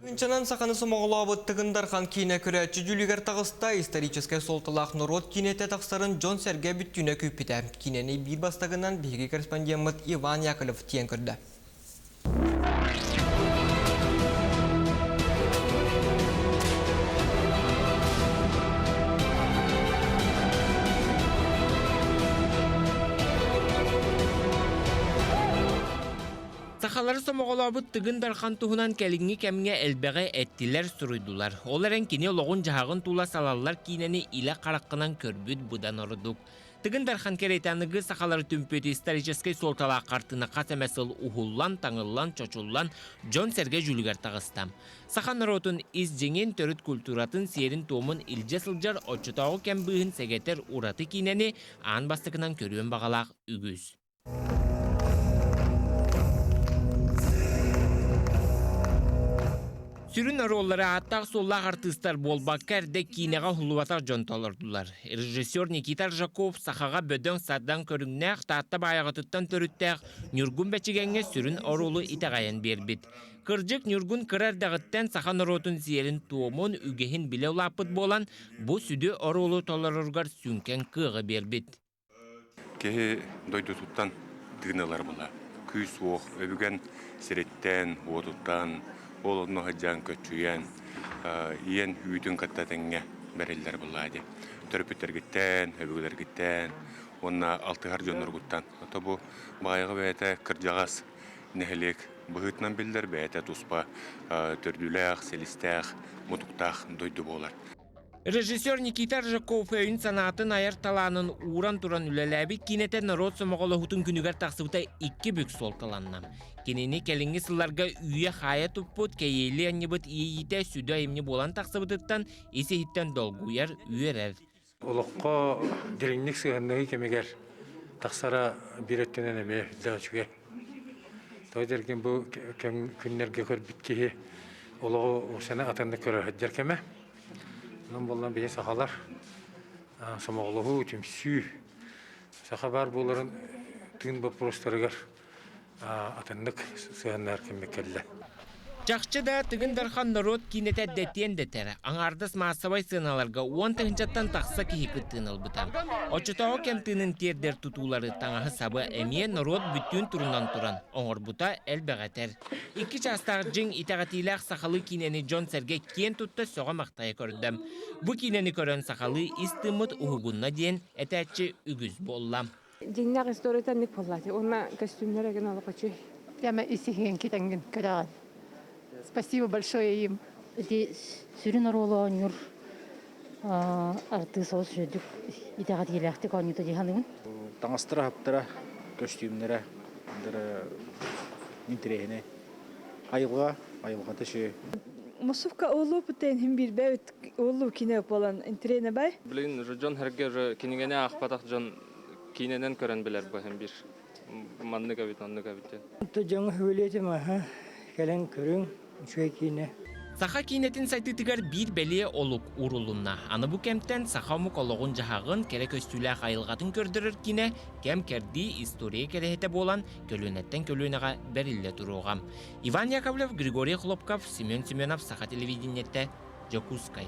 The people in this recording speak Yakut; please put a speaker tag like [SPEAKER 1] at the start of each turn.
[SPEAKER 1] Ынчанан саханы сомоҕолообут Тыгын Дархан киинэ көрөөччү дьүүлүгэр таҕыста, историческай суолталаах норуот киинэтэ тахсарын дьон-сэргэ бүттүүнэ күүппүтэ. Киинэни биир бастакынан биһиги корреспондеммыт Иван Яковлев тиийэн көрдө.
[SPEAKER 2] Сахалары сомоҕолообут Тыгын Дархан туһунан кэлиҥҥи кэмҥэ элбэҕи эттилэр, суруйдулар. Ол эрэн кини олоҕун-дьаһаҕын тула салаллар киинэни илэ хараххынан көрбүт быдан ордук. Тыгын Дархан кэриэтэ аныгы сахалары түмпүт историческай суолталаах хартыына хас эмэ сыл уһуллан, таҥыллан, чочуллан дьон-сэргэ дьүүлүгэр таҕыста. Саха норуотун ис дьиҥин, төрүт культуратын, сиэрин-туомун илдьэ сылдьар оччотооҕу кэм быыһын сэгэтэр ураты киинэни аан бастакынан көрүөн баҕалаах үгүс. Сүрүн оруоллары ааттаах-суоллаах артыыстар буолбакка эрдэ киинэҕэ уһуллубатах дьон толордулар. Режиссер Никита Аржаков сахаҕа бөдөҥ-сардаҥ көрүҥнээх Таатта Баайаҕатыттан төрүттээх Ньургун Бэчигэҥҥэ сүрүн оруолу итэҕэйэн биэрбит. Кырдьык, Ньургун кыра эрдэҕиттэн саха норуотун сиэрин-туомун, үгэһин билэ улааппыт буолан, бу сүдү оруолу толороругар сүҥкэн кыаҕы биэрбит.
[SPEAKER 3] Киһи дойдутуттан тыын ылар була. Күүс-уох өбүгэн сириттэн, уотуттан, ол онно сылдьан көччүйэн, ийэн үүтүн кытта тэҥҥэ бэриллэр буоллаа дии. Төрөппүттэргиттэн, өбүгэлэргиттэн уонна алтыһар дьонноргуттан. Ото бу баайаҕа бэйэтэ кырдьаҕас нэһилиэк быһыытынан биллэр, бэйэтэ туспа төрдүлээх, силистээх, мутуктаах дойду буолар.
[SPEAKER 2] Режиссер Никита Рыжаков өйүн-санаатын айар талаанын ууран туран үлэлээбит киинэтэ норуот сомоҕолоһуутун күнүгэр тахсыбыта икки бүк суолталанна. Кинини кэлиҥҥи сылларга үүйэ-хаайа туппут, кэйиэлии анньыбыт иэйиитэ сүдү айымньы буолан тахсыбытыттан ис-иһиттэн долгуйар, үөрэр.
[SPEAKER 4] Олоххо дириҥник сыһыаннаһыы кэмигэр тахсара биир өттүнэн эмиэ үрдээх үчүгэй. Тоҕо диэргин бу кэм күннэргэ көрбүт киһи олоҕу сана атыннык көрө сылдьар кэмэ. Онон буоллан биһи сахалар сомоҕолоһуу, түмсүү, саха баар буоларын тыын боппуруостарыгар атыннык сыһыаннаһар кэммит кэллэ.
[SPEAKER 2] Чахчы да, Тыгын Дархан норуот киинэтэ дэтиэн дэтэр. Аҥаардас маассабай сыаналарга уон тыһыынчаттан тахса киһи кыттыыны ылбыта. Оччотооҕу кэм тыынын тиэрдэр тутуулары, таҥаһы-сабы эмиэ норуот бүттүүн турунан туран оҥорбута элбэҕи этэр. Икки чаастаах дьиҥ итэҕэтиилээх сахалыы киинэни дьон-сэргэ киэн тутта сөҕө-махтайа көрдө. Бу киинэни көрөн сахалыы ис тыыммыт уһугунна диэн этээччи үгүс буолла.
[SPEAKER 5] Дьиҥнээх историята инник буоллаати. Уонна костюмнар эгин олох үчүгэй.
[SPEAKER 6] Прямо исиһиэн китэҥҥин көрөҕүн. Спасибо большое им.
[SPEAKER 7] Ити сүрүн оруолу оонньуур артыыс олус үчүгэйдик итэҕэтиилээхтик оонньуута дии саныыбын.
[SPEAKER 8] Таҥастара-хаптара, көстүүмнэрэ интэриэһинэй. Айылҕа, айылҕата үчүгэй.
[SPEAKER 9] Мосовка оолуу путен хим билбэбит оолуу кине болан интириэне бай.
[SPEAKER 10] Блин, уже дьон хэргэ уже кинигэни аахпатах дьон киинэнэн көрөн билэр бу хим бир. Маннык эбит, оннук эбит диэн.
[SPEAKER 11] Дьоҥу хүлүөтүм аха кэлэн көрүҥ үчүгэй киинэ.
[SPEAKER 2] Саха киинэтин сайдыытыгар биир бэлиэ олук уурулунна. Аны бу кэмтэн саха омук олоҕун-дьаһаҕын, кэрэ көстүүлээх айылҕатын көрдөрөр киинэ кэм-кэрдии история кэрэһитэ буолан көлүөнэттэн көлүөнэҕэ бэриллэ туруоҕа. Иван Яковлев, Григорий Хлопков, Семен Семенов, Саха телевидениетэ, Дьокуускай.